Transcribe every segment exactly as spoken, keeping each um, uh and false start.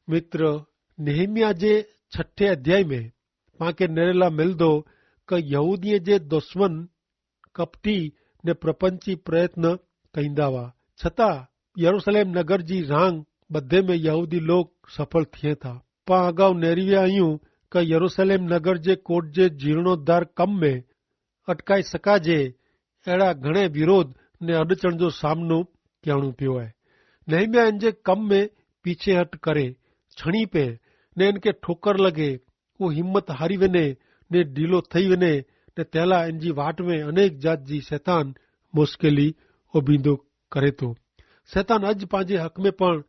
મિત્ર, નેહમિયા જે છઠે અધ્યાય મેં પાંકે નેરેલા મિલ દો, કે યહૂદીએ જે દુશ્મન કપટી ને પ્રપંચી પ્રયત્ન કહીંદા વા, છતાં યરુસલેમ નગર જી રાંગ બધે મેં યહૂદી લોગ સફળ થિયે થા. પાં અગાઉ નેરિવ્યા અયું, કે યરુસલેમ નગર જે કોટ જે જીર્ણોદ્ધાર કમ મેં અટકાઈ સકાજે એડા ઘણે વિરોધ ને અડચણ જો સામનો કહેણું પ્યો હૈ. નહિમ્યા એન જે કમ મેં પીછેહટ કરે, છણી પે ને એન કે ઠોકર લગે, ઉહ હિંમત હારી વેને ને ઢીલો થઈ વેને, ને તેલા એન જી વાટ મેં અનેક જાત જી સેતાન મુશ્કેલી ઉભીંદો કરે તો. સેતાન અજ પાંજે હક મેં પણ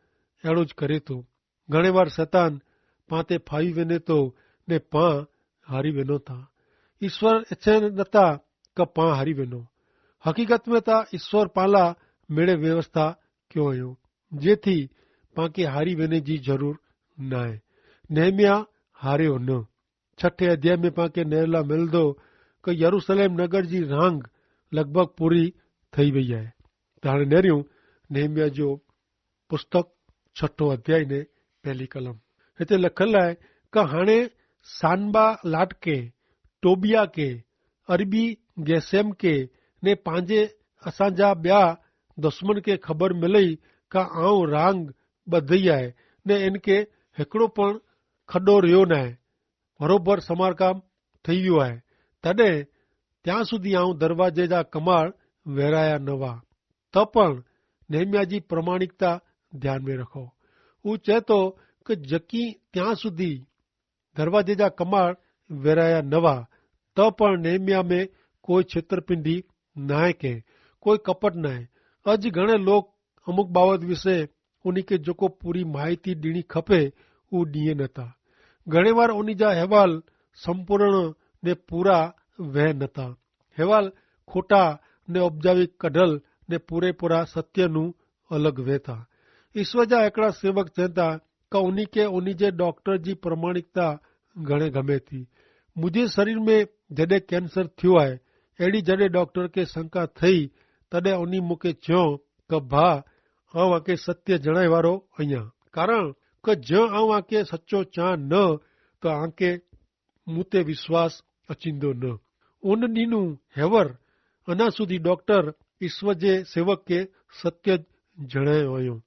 એડો જ કરે તો. ઘણે વાર સેતાન પાં તે ફાવી વેને તો ને પાં હારી વેનો થા. ઈસ્વર એછે નતા કે પાં હારી વેનો. હકીકત મેં તા ઈસ્વર પાલા મેળે વ્યવસ્થા ક્યો અયો, જેથી પાંકે હારી વેને જી જરૂર નાય. નેહમિયા હાર્યો ન. છઠે અધ્યાય મેં પાંકે નેરલા મેલ દો કે યરૂસલેમ નગર જી રાંગ લગભગ પૂરી થઈ વય હૈ. તો હાણે નેર્યું નેહમિયા જો પુસ્તક છઠો અધ્યાય ને પહેલી કલમ. હેતા લખેલા હૈ કે હાણે સાનબા લાટકે, ટોબિયા કે, અરબી ગેસેમ કે, ને પાંજે અસાંજા બ્યા દુશ્મન કે ખબર મિલઈ કે આઉં રાંગ બધઈ આય ને એનકે હેકડો પણ ખડો રહ્યો નાય, બરોબર સમારકામ થઈ વ્યો આય, તદે ત્યાં સુધી આઉં દરવાજે જા કમાળ વેરાયા નવા. તો પણ નેહમિયા જી પ્રમાણિકતા ધ્યાન મેં રખો. ઉં ચેતો કે જકી ત્યાં સુધી દરવાજે જા કમાળ વેરાયા નવા, તો પણ નેહમિયા મેં કોઈ છેતરપિંડી નાય કે કોઈ કપટ નાય. અજ ઘણે લોક અમુક બાબત વિશે ઉની કે જોકો પૂરી માહિતી દીણી ખપે ઉં દિયે નતા. ઘણે વાર ઉની જા હેવાલ સંપૂર્ણ ને પૂરા વહ નતા. હેવાલ ખોટા ને ઉપજાવી કઢલ ને પૂરેપૂરા સત્યનું અલગ વહેતા. ઈસ્વર જા એકડા સેવક ચેતા કે ઉની કે ઉની જે ડોક્ટર જી પ્રમાણિકતા ઘણે ગમે થી. મુઝે શરીર મેં જડે કેન્સર થ્યો આય એડી જડે ડોક્ટર કે શંકા થઈ, તદે ઉની મુકે ચ્યો કે ભા, આઉં આકે સત્ય જણાય વારો અહિયા, કારણ કે જો આઉં આકે સચો ચા ન તો આકે મુતે વિશ્વાસ અચિંદો ન. ઉન દીનું હેવર અના સુધી ડોક્ટર ઈસ્વર જે સેવક કે સત્ય જ જણાયો અયો.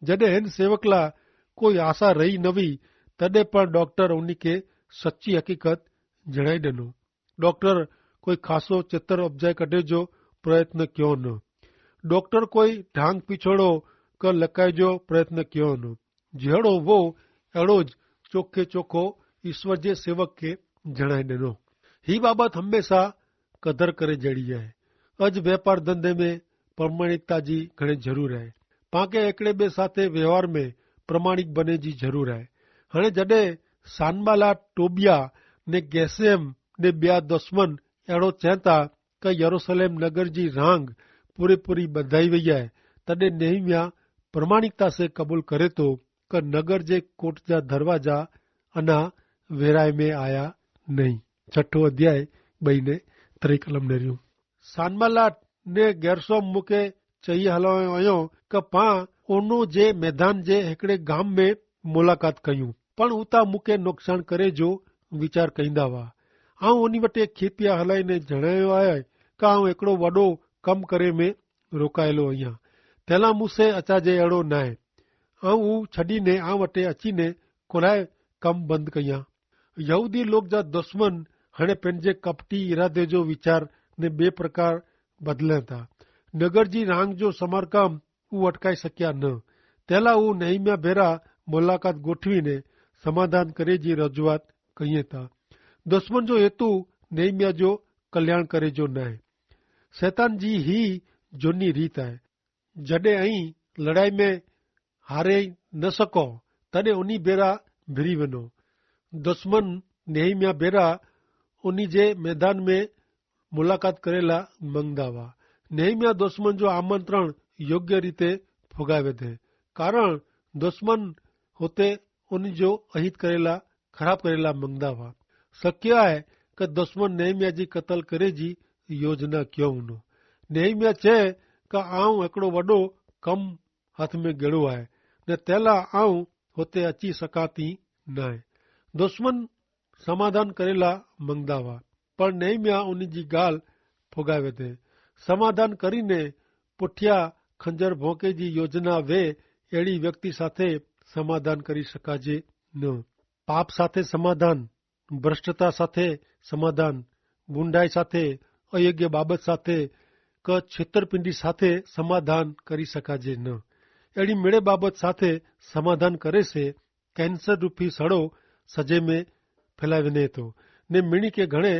જડે હેન સેવકલા કોઈ આશા રહી નવી, તદે પણ ડોક્ટર ઉની કે સચ્ચી હકીકત જણાઈ દેનો. ડોક્ટર કોઈ ખાસો ચેતર અપજાય કઢે જો પ્રયત્ન ક્યો ન. ડોક્ટર કોઈ ઢાંગ પીછોડો કર લકાય જો પ્રયત્ન ક્યો ન. જેડો વો એડો જ ચોખે ચોખો ઈસ્વર જે સેવક કે જણાઈ દેનો. હી બાબત હમેંશા કદર કરે જેડી હૈ. અજ વેપાર ધંધે મેં પ્રમાણિકતા જી ઘણી જરૂર હૈ. પાંકે એકડે બે સાથે વ્યવહાર મેં પ્રમાણિક બને જી જરૂર હૈ. હણે જડે સાનબાલા ટોબિયા ને ગેસેમ ને બ્યા દુશ્મન એડો ચેતા કે યરુસલેમ નગર જી રાંગ પૂરેપૂરી બધાઈ વૈયા હૈ, તદે નેહમિયા પ્રમાણિકતા સે કબૂલ કરે તો કે નગર જે કોટ જા ધરવાજા અના વેરાય મેં આયા નહીં. છઠો અધ્યાય બઈ ને ત્રિકલમ નેર્યું. સાનમાલાટ ને ગેરસોમ મુકે ચહી હલાયો અયો કે પાં ઓનો જે મેદાન જે હેકડ઼ે ગામ મેં મુલાકાત કહ્યું, પણ ઉતા મુકે નોકસાન કરે જો વિચાર કહીંદા વા. આઉં ઓની વટે ખેપિયા હલાઈ ને જણાયો આય કે આઉં એકડો વડો કમ કરે મેં રોકાયેલો અહિયા. તેલા મુસે અચાજે એડો નાય. આઉં ઉં છડી ને આઉં વટે અચી ને કોલાએ કમ બંધ કહિયા. યહૂદી લોગ જા દુશ્મન હણે પેનજે કપટી ઇરાદે જો વિચાર ને બે પ્રકાર બદલે થા. નગર જી રાંગ જો સમારકામ ઉં અટકાઈ સક્યા ન. તેલા ઉં નહિમ્યા ભેરા મુલાકાત ગોઠવી ને સમાધાન કરે જી રજૂઆત કહિયે થા. દુશ્મન જો હેતુ નહિમ્યા જો કલ્યાણ કરે જો નાય. સૈતાન જી હી જોની રીત આય. જડે અહીં લડાઈ મેં હારે ન સકો, તને ઉની ભેરા ભિરી વેનો. દુશ્મન નેહિમ્યા ભેરા ઉની જે મેદાન મેં મુલાકાત કરેલા મંગદા વા. નેહિમ્યા દુશ્મન જો આમંત્રણ યોગ્ય રીતે ફુગાવે દે, કારણ દુશ્મન હોતે ઉની જો અહિત કરેલા ખરાબ કરેલા મંગદા વા. શક્ય હૈ કે દુશ્મન નેહિમ્યા જી કતલ કરે જી યોજના ક્યો ઉનો. નેહિમ્યા છે કે આઉં એકડો વડો કમ હાથ મેં ગેડો આય, ને તેલા આઉં હોતે અચ્છી સકાતી નાય. દુશ્મન સમાધાન કરેલા મંગદા વા, પણ નેહમિયા ઉની જી ગાલ ફોગાવે દે. સમાધાન કરીને પુઠ્યા ખંજર ભોંકે જી યોજના વે એડી વ્યક્તિ સાથે સમાધાન કરી શકાજે ન. પાપ સાથે સમાધાન, ભ્રષ્ટતા સાથે સમાધાન, ગુંડાઈ સાથે, અયોગ્ય બાબત સાથે, કે છેતરપિંડી સાથે સમાધાન કરી શકાજે ન. એડી મેળે બાબત સાથે સમાધાન કરે સે કેન્સર રૂપી સડો સજે મેં ફેલાવી નહીં તો, ને મિણી કે ઘણે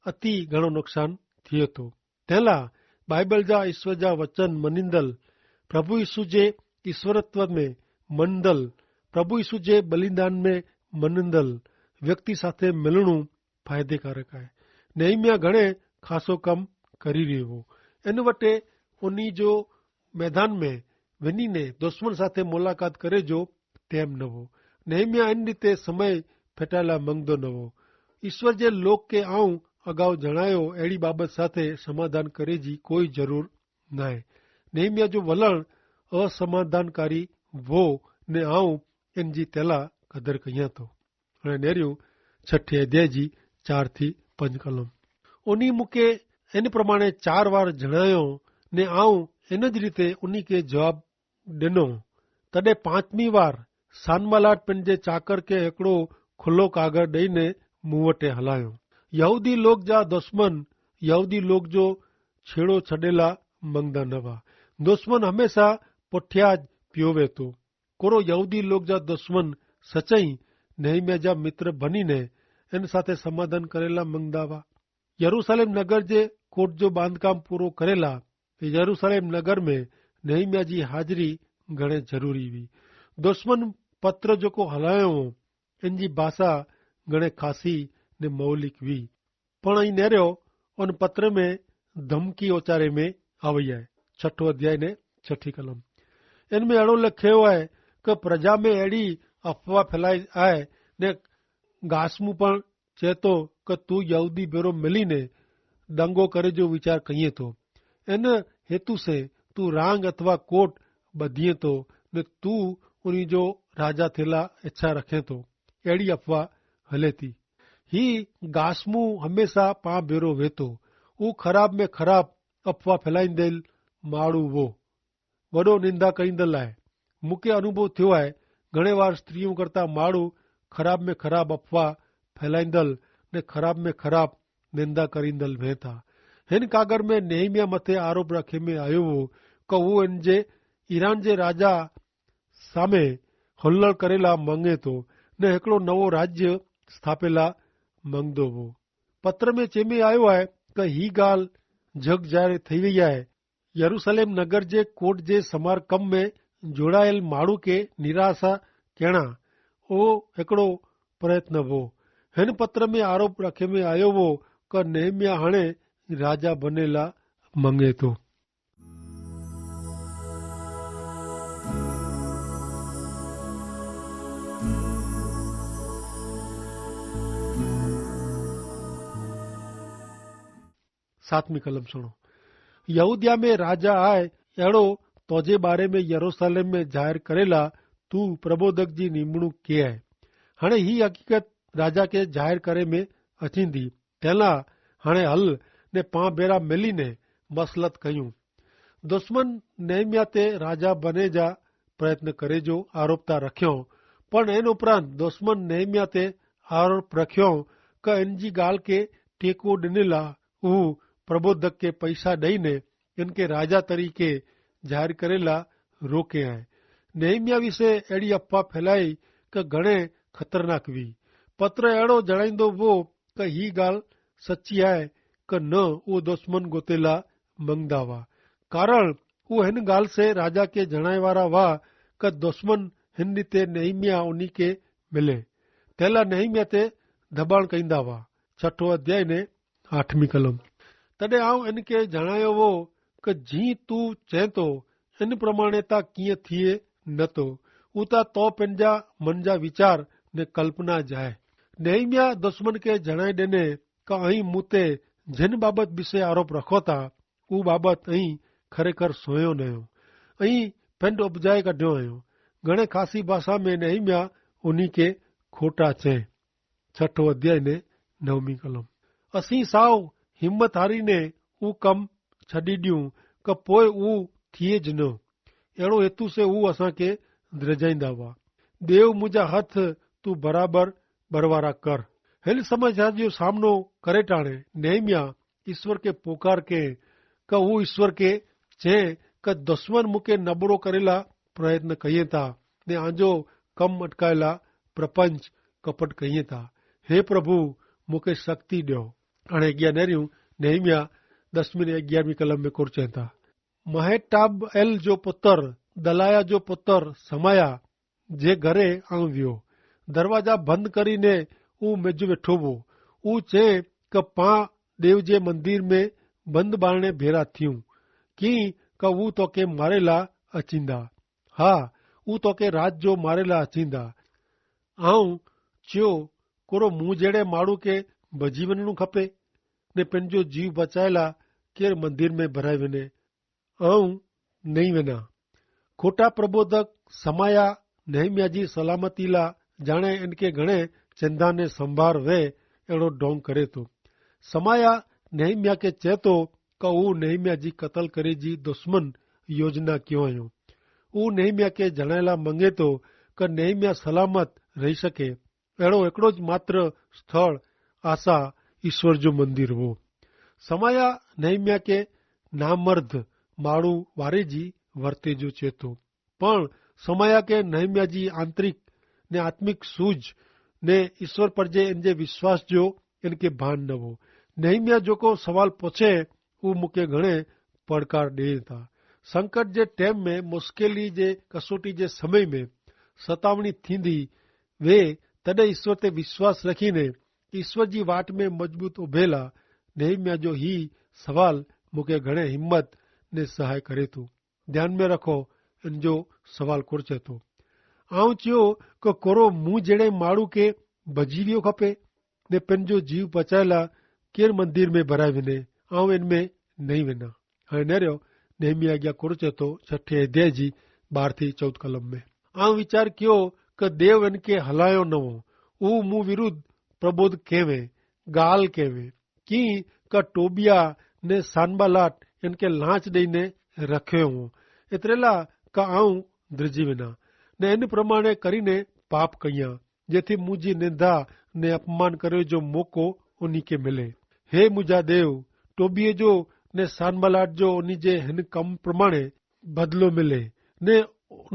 અતિ ઘણો નુકસાન થિયે તો. તેલા બાઈબલ જા ઈસ્વર જા વચન મનિંદલ, પ્રભુ ઈસુ જે ઈસ્વરત્વ મેં મનિંદલ, પ્રભુ ઈસુ જે બલિદાન મેં મનિંદલ વ્યક્તિ સાથે મિલણું ફાયદેકારક આય. નેહમિયા ઘણે ખાસો કમ કરી રહ્યો હો. એન વટે ઉની જો મેદાન મેં વેની ને દુશ્મન સાથે મુલાકાત કરે જો તેમ નવો. નેહમિયા એન રીતે સમય ફેટાયેલા મંગદો નવો. ઈસ્વર જે લોક કે આઉં અગાઉ જણાયો એડી બાબત સાથે સમાધાન કરે જી કોઈ જરૂર નાય. નેહમિયા જો વલણ અસમાધાનકારી વો, ને આઉં એન જી તેલા કદર કહિયા તો. અને નેર્યું છઠ્ઠી અધ્યાય જી ચાર થી પંજ કલમ. ઉની મુકે એન પ્રમાણે ચાર વાર જણાયો, ને આઉં એન જ રીતે ઉની કે જવાબ દેનો. તદે પાંચમી વાર સાનમાલાટ પેનજે ચાકર કે એકડો ખુલ્લો કાગર દઈને મુવટે હલાયો. યહૂદી લોગ જા દુશ્મન યહૂદી લોગ જો છેડો છડેલા મંગદા નવા. દુશ્મન હમેંશા પોઠ્યા જ પ્યોવે તો. કોરો યહૂદી લોગ જા દુશ્મન સચાઈ નેહમિયા જા મિત્ર ભની ને એન સાથે સમાધાન કરેલા મંગદા વા. યરૂસાલેમ નગર જે કોટ જો બાંધકામ પૂરો કરેલા. યરૂસાલેમ નગર મેં નેહમિયા જી હાજરી ઘણે જરૂરી વી. દુશ્મન પત્ર જોકો હલાયો હો એન જી ભાષા ઘણે ખાસી ને મૌલિક વી. પણ અહીં નેર્યો અન પત્ર મેં ધમકી ઓચારે મેં આવયા હૈ. છઠો અધ્યાય ને છઠી કલમ. એન મેં એડો લખ્યો હૈ કે પ્રજા મેં એડી અફવા ફેલાઈ આય ને ગાસમું પણ ચેતો કે તું યહૂદી ભેરો મિલી ને દંગો કરે જો વિચાર કહિએ તો. એન હેતુ સે તું રાંગ અથવા કોટ બધીએ તો ને તું ઉની જો રાજા થેલા ઇચ્છા રખે તો. એડી અફવા હલે તી. હી ગાસમું હમેંશા પાં ભેરો વેતો. ઉં ખરાબ મેં ખરાબ અફવા ફેલાઈંદેલ માડૂ વો. વડો નિંદા કરીંદલ આય. મુકે અનુભવ થ્યો આય. ઘણે વાર સ્ત્રીઓ કરતા માડૂ ખરાબ મેં ખરાબ અફવા ફેલાઈંદલ ને ખરાબ મેં ખરાબ નિંદા કરીંદલ વહેતા. હેન કાગર મેં નેહમિયા મતે આરોપ રાખે મેં આયો વો કે ઉં એન જે ઈરાન જે રાજા સામે હલ્લર કરેલા મંગે તો ને હેકડો નવો રાજ્ય સ્થાપેલા મંગદો વો. પત્ર મેં ચેમે આયો હૈ કે હી ગાલ જગ જાહેર થઈ વહી હૈ. યરૂસલેમ નગર જે કોટ જે સમારકમ મેં જોડાયેલ માણૂ કે નિરાશા કહેણા ઓ હેકડો પ્રયત્ન વો. હેન પત્ર મેં આરોપ રાખે મેં આયો વો કે નેહમિયા હણે રાજા બનેલા મંગે તો. સાતમી કલમ સુણો. યહૂદિયા મેં રાજા આય એડો તોજે બારે મેં યરૂસાલેમ મેં જાહેર કરેલા તું પ્રબોધક જી નિમણૂ કે આય. હણે હી હકીકત રાજા કે જાહેર કરે મેં અચીંદી. તેલા હણે હલ ને પાં ભેરા મેલી ને મસલત કહ્યું. દુશ્મન નેહમિયા તે રાજા બને જા પ્રયત્ન કરે જો આરોપતા રખ્યો. પણ એન ઉપરાંત દુશ્મન નેહમિયા તે આરોપ રખ્યો કે એન જી ગાલ કે ટેકો ડનેલા ઉહ પ્રબોધક કે પૈસા દઈને એન કે રાજા તરીકે જાહેર કરેલા રોકે આય. નેહમિયા વિશે એડી અફવા ફેલાઈ કે ઘણે ખતરનાક વી. પત્ર એડો જણાઈંદો વો કે હી ગાલ સચ્ચી આય કે ન ઉહ દુશ્મન ગોતેલા મંગદા વા. કારણ ઉહ હેન ગાલ સે રાજા કે જણાયવારા વા કે દુશ્મન હેન રીતે નેહમિયા ઉની કે મિલે તેલા નેહમિયા તે ધબાણ કઈંદા વા. છઠો અધ્યાય ને આઠમી કલમ. તદે આઉં એન કે જણાયો વો કે જી તું ચેંતો એન પ્રમાણે તા કિયા થિયે નતો. ઉતા તો પેનજા મન જા વિચાર ને કલ્પના જાય. નેહમિયા દુશ્મન કે જણાઈ દેને કે અહીં મુતે જેન બાબત વિશે આરોપ રખો તા ઉ બાબત અહીં ખરેખર સોયો નયો. અહીં પેંડ ઉપજાય કઢ્યો અયો. ઘણે ખાસી ભાષા મેં નહિમ્યા ઉની કે ખોટા ચે. છઠો અધ્યાય ને નવમી કલમ. અસી સાવ હિંમત હારી ને ઉં કમ છડી ડ્યું, કે પોય ઉં થિયે જ ન. એડો હેતુ સે ઉં અસાં કે દ્રજાઈંદા વા. દેવ મુજા હથ તું બરાબર બરવારા કર. હેન સમસ્યા જો સામનો કરે ટાણે નહિમ્યા ઈસ્વર કે પોકાર કે, કે ઉં ઈસ્વર કે ચે, કે દસવન મુકે નબરો કરેલા પ્રયત્ન કહિયે તા, ને આંજો કમ અટકાયેલા પ્રપંચ કપટ કહિયે તા. હે પ્રભુ, મુકે શક્તિ દ્યો. અને અગિયા નેર્યું નહિમ્યા દસમી ને અગિયારમી કલમ મેં કોરચે તા. મહેટાબ એલ જો પુતર દલાયા જો પુતર સમાયા જે ઘરે આવ વ્યો. દરવાજા ભંધ કરી ને ઉં મેજુ વેઠો વો. ઉં ચે કે પા દેવ જે મંદિર મેં બંધ બારણે ભેરા થિયું, કિંક ઉં તો કે મારેલા અચિંદા. હા, ઉં તો કે રાત જો મારેલા અચિંદા. આઉં ચ્યો, કોરો મું જેડે માડૂ કે ભજીવનનું ખપે, ને પેનજો જીવ બચાયેલા કેર મંદિર મેં ભરાઈ વેને? આઉં નહીં વેના. ખોટા પ્રબોધક સમાયા નહિમ્યા જી સલામતી લા જાણે એનકે ઘણે ચેંધા ને સંભાર વે એડો ઢોંગ કરે તો. સમાયા નહિમ્યા કે ચેતો, કે ઉં નહિમ્યા જી કતલ કરે જી દુશ્મન યોજના ક્યો આયો. ઉં નહિમ્યા કે જણાયેલા મંગે તો, કે નહિમ્યા સલામત રહી શકે એડો એકડો જ માત્ર સ્થળ આશા ઈસ્વર જો મંદિર હો. સમાયા નહિમ્યા કે નામર્ધ માણૂ વારે જી વર્તે જો ચેતો. પણ સમાયા કે નહિમ્યા જી આંતરિક ને આત્મિક સૂઝ ને ઈસ્વર પર જે એન જે વિશ્વાસ જો એન કે ભાન નવો. નહિમ્યા જોકો સવાલ પોછે ઉં મુકે ઘણે પડકાર દેતા. સંકટ જે ટેમ મેં મુશ્કેલી જે કસોટી જે સમય મેં સતાવણી થીંદી વે, તદે ઈસ્વર તે વિશ્વાસ રખી ને ઈસ્વર જી વાટ મેં મજબૂત ઉભેલા. નહિમ્યા જો હી સવાલ મુકે ઘણે હિંમત ને સહાય કરે તું. ધ્યાન મેં રખો, એન જો સવાલ કોરચે તો. આઉં ચ્યો, કે કોરો મું જેડે માડૂ કે ભજીવ્યો ખપે, ને પેનજો જીવ પચાયેલા કેર મંદિર મેં ભરાઈ વેને? આઉં એન મેં નહીં વેના. હૈ નેર્યો નહિમ્યા અગિયા કોરચે તો છઠ્ઠે અધ્યાય જી બાર થી ચૌદ કલમ મેં. આઉં વિચાર ક્યો, કે દેવ એન કે હલાયો નવો. ઉં મું વિરુદ્ધ પ્રબોધ કહેવે ગાલ કહેવે, કિંક ટોબિયા ને સાનબાલાટ એન કે લાંચ દઈને રખ્યો હો. એતરેલા કા આઉં દ્રજીવેના ને એન પ્રમાણે કરીને પાપ કહિયા, જેથી મુજી નિંદા ને અપમાન કરે જો મોકો ઉની કે મિલે. હે મુજા દેવ, ટોબિયે જો ને સાનબાલાટ જો ઉની જે હેન કમ પ્રમાણે બદલો મિલે. ને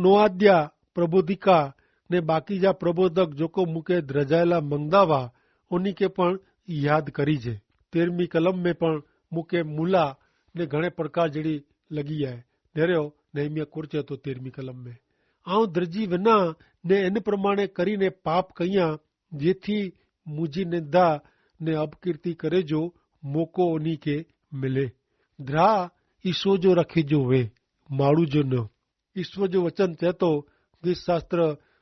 નોઆદ્યા પ્રબોધિકા ને બાકી જા પ્રબોધક જોકો મુકે દ્રજાયેલા મંગદાવા ઉની કે પણ યાદ કરી જે. તેરમી કલમ મેં પણ મુકે મુલા ને ઘણે પ્રકાર જેડી લગી આય. નેરેઓ નહિમિયા કોરચે તો તેરમી કલમ મેં આઉં દ્રજી વિના ને એન પ્રમાણે કરીને પાપ કહિયા, જેથી મુજી ને દા ને અપકીર્તિ કરે જો મોકો ઉની કે મિલે. દ્રા ઈસો જો રખે જો વે માડૂ જો ન. ઈસ્વર જો વચન ચેતો કે શાસ્ત્ર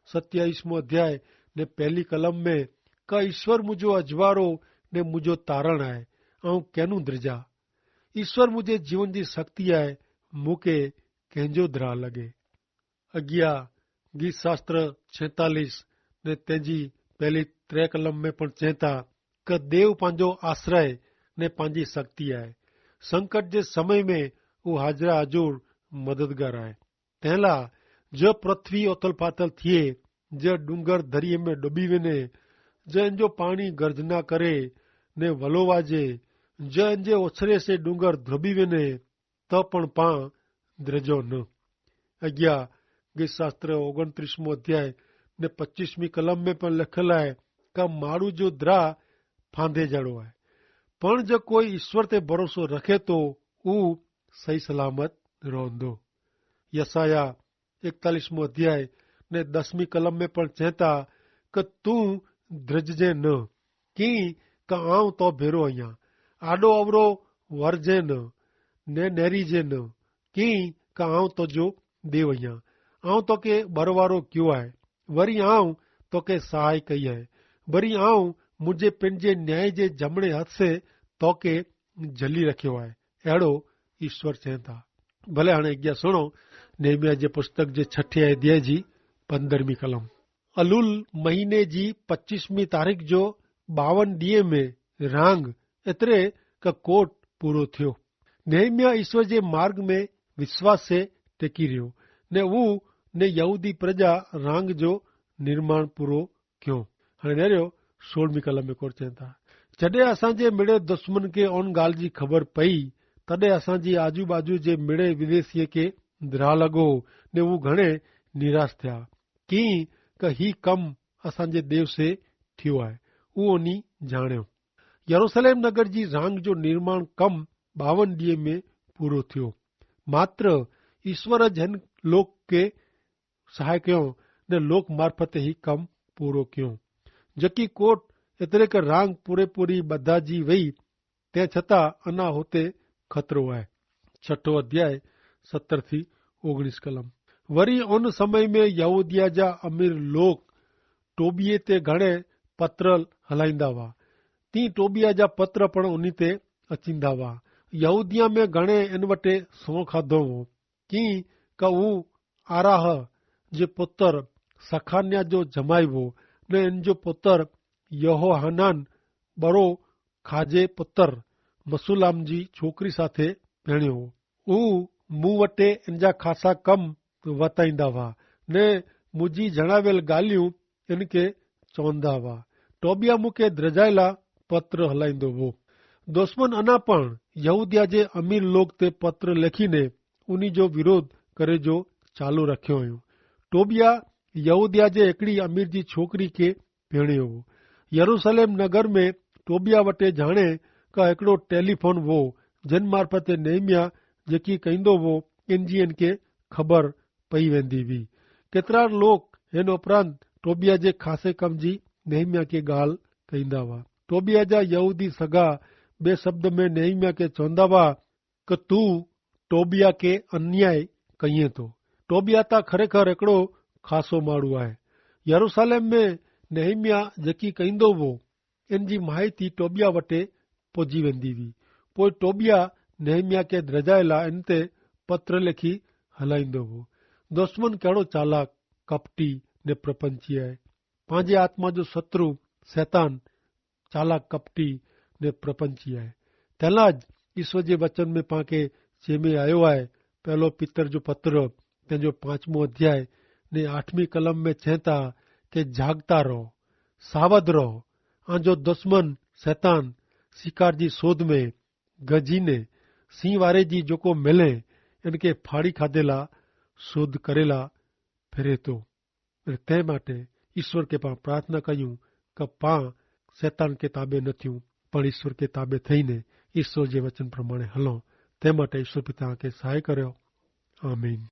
સત્યાઈસમો અધ્યાય ને પહેલી કલમ મેં, કા ઈસ્વર મુજો અજવારો ને મુજો તારણ આય, આઉં કેનું દ્રજા? ઈસ્વર મુજે જીવન જી શક્તિ આય, મુકે કહેંજો દ્રા લગે. અગિયા ગીત શાસ્ત્ર છેતાલીસ ને તેજી પહેલી ત્રે કલમ મેં પણ ચેતા, કે દેવ પાંજો આશ્રય ને પાંજી શક્તિ આય. સંકટ જે સમય મેં ઉહ હાજરા હજૂર મદદગાર આય. તેનલા જો પૃથ્વી ઓથલ પાથલ થિયે, જો ડુંગર ધરિયે મેં ડોબી વેને, જો એનજો પાણી ગર્જના કરે ને વલોવાજે, જો એનજે ઓછરે સે ડુંગર ધ્રોબી વેને, તો પણ પાં દ્રજો ન. અગિયા ગીત શાસ્ત્ર ઓગણત્રીસમો અધ્યાય ને પચ્ચીસમી કલમ મેં પણ લખેલા હૈ, કા માડૂ જો દ્રા ફાંધે જાડો હૈ, પણ જો કોઈ ઈસ્વર તે ભરોસો રખે તો ઉં સહી સલામત રોંધો. યસાયા એકતાલીસમો અધ્યાય ને દસમી કલમ મેં પણ ચેતા, કે તું દ્રજજે ન, કિંક આઉં તો ભેરો અહિયા. આડો અવરો વરજે ન, ને નેરી જે ન, કિંક આઉં તો જો દેવ અહિયા. આઉં તો કે બરવારો ક્યો આય, વરી આઉં તો કે સહાય કઈ આય. વરી આઉં મુઝે પેનજે ન્યાય જે જમણે હત સે તો કે જલી રખ્યો આય. એડો ઈસ્વર ચેતા. ભલે હણે અગિયા સુણો, નેહમિયા જે પુસ્તક જે છઠ્ઠી અધ્યાય જી પંદરમી કલમ. અલૂલ મહિને જી પચ્ચીસમી તારીખ જો બાવન દિયે મેં રાંગ એતરે કે કોટ પૂરો થયો. નેહમિયા ઈસ્વર જે માર્ગ મેં વિશ્વાસ સે ટેકી રહ્યો, ને ઉહ ને યહૂદી પ્રજા રાંગ જો નિર્માણ પૂરો ક્યો. હણે નેર્યો સોળમી કલમ મેં કોર ચેંતા, જડે અસાંજે મેળે દુશ્મન કે ઓન ગાલ જી ખબર પઈ, તદે અસાંજી આજુબાજુ જે મેળે વિદેશીએ કે દ્રાહ લગો, ને ઉં ઘણે નિરાશ થયા. કિંક હી કમ અસાંજે દેવ સે થિયો આય, ઉં ઓની જાણ્યો. યરુસલેમ નગર જી રાંગ જો નિર્માણ કમ બાવન દિયે મેં પૂરો થિયો. માત્ર ઈસ્વર જ હેન લોક કે સહાય કયો, ને લોક મારફતે હી કમ પૂરો કયો. જકી કોટ એતરે કે રાંગ પૂરેપૂરી બધાજી વય, તે છતાં અના હોતે ખતરો આય. છઠો અધ્યાય સત્તર થી ઓગણીસ કલમ. વરી ઓન સમય મેં યહૂદિયા જા અમીર લોક ટોબિયે તે ઘણે પત્ર હલાઈંદા વા, તી ટોબિયા જા પત્ર પણ ઉની તે અચીંદા વા. યહૂદિયા મેં ઘણે એન વટે સોં ખાધો વો, કિંક ઉં આરાહ જે પુતર સખાન્યા જો જમાઈ વો, ને એન જો પુતર યહોહાનાન બરો ખાજે પુતર મસુલામ જી છોકરી સાથે ભેણ્યો વો. ઉં મું વટે એન જા ખાસા કમ વતાઈંદા વા, ને મુજી જણાવેલ ગાલિયું એન કે ચોંદા વા. ટોબિયા મુકે દ્રજાયેલા પત્ર હલાઈંદો વો. દુશ્મન અના પણ યહૂદિયા જે અમીર લોગ તે પત્ર લેખી ને ઉની જો વિરોધ કરે જો ચાલુ રાખ્યો હોયો. ટોબિયા યહૂદિયા જે એકડી અમીર જી છોકરી કે ભેણે હોવો. યરૂસલેમ નગર મેં ટોબિયા વટે જાણે કા એકડો ટેલિફોન વો, જેન મારફતે નેહમિયા જેકી કઈંદો વો એન જી એન કે ખબર પઈ વેંદી વી. કેતરા લોક હેન ઉપરાંત ટોબિયા જે ખાસે કમ જી નેહમિયા કે ગાલ કઈંદા વા. ટોબિયા જા યહૂદી સગા બે શબ્દ મેં નેહમિયા કે ચોંદા વા કે તું ટોબિયા કે અન્યાય કહિયે તો. ટોબિયા તા ખરેખર એકડો ખાસો માડૂ આય. યરૂસલેમ મેં નેહમિયા જેકી કઈંદો વો એન જી માહિતી ટોબિયા વટે પોજી વેંદી વી. પોઈ ટોબિયા નેહમિયા કે દ્રજાયેલા એન તે પત્ર લેખી હલાઈંદો વો. દુશ્મન કહેડો ચાલાક, કપટી ને પ્રપંચી આય. પાંજે આત્મા જો શત્રુ શૈતાન ચાલાક કપટી ને પ્રપંચી આય. તેલા જ ઈસવ જે વચન મેં પાંકે જેમે આયો આય. પહેલો પિતર જો પત્ર તેનો પાંચમો અધ્યાય ને આઠમી કલમ મેં ચેંતા કે જાગતા રહો, સાવધ રહો. આજો દુશ્મન શૈતાન શિકાર જી શોધ મેં ગજીને સિંહ વારે જી જોકો મેલે એન કે ફાડી ખાધેલા શોધ કરેલા ફેરે તો. તે માટે ઈસ્વર કે પાં પ્રાર્થના કહ્યું કે પાં શૈતાન કે તાબે ન થયું, પણ ઈસ્વર કે તાબે થઈને ઈસ્વર જે વચન પ્રમાણે હલો. તે માટે ઈસ્વર પિતા કે સહાય કર્યો. આમીન.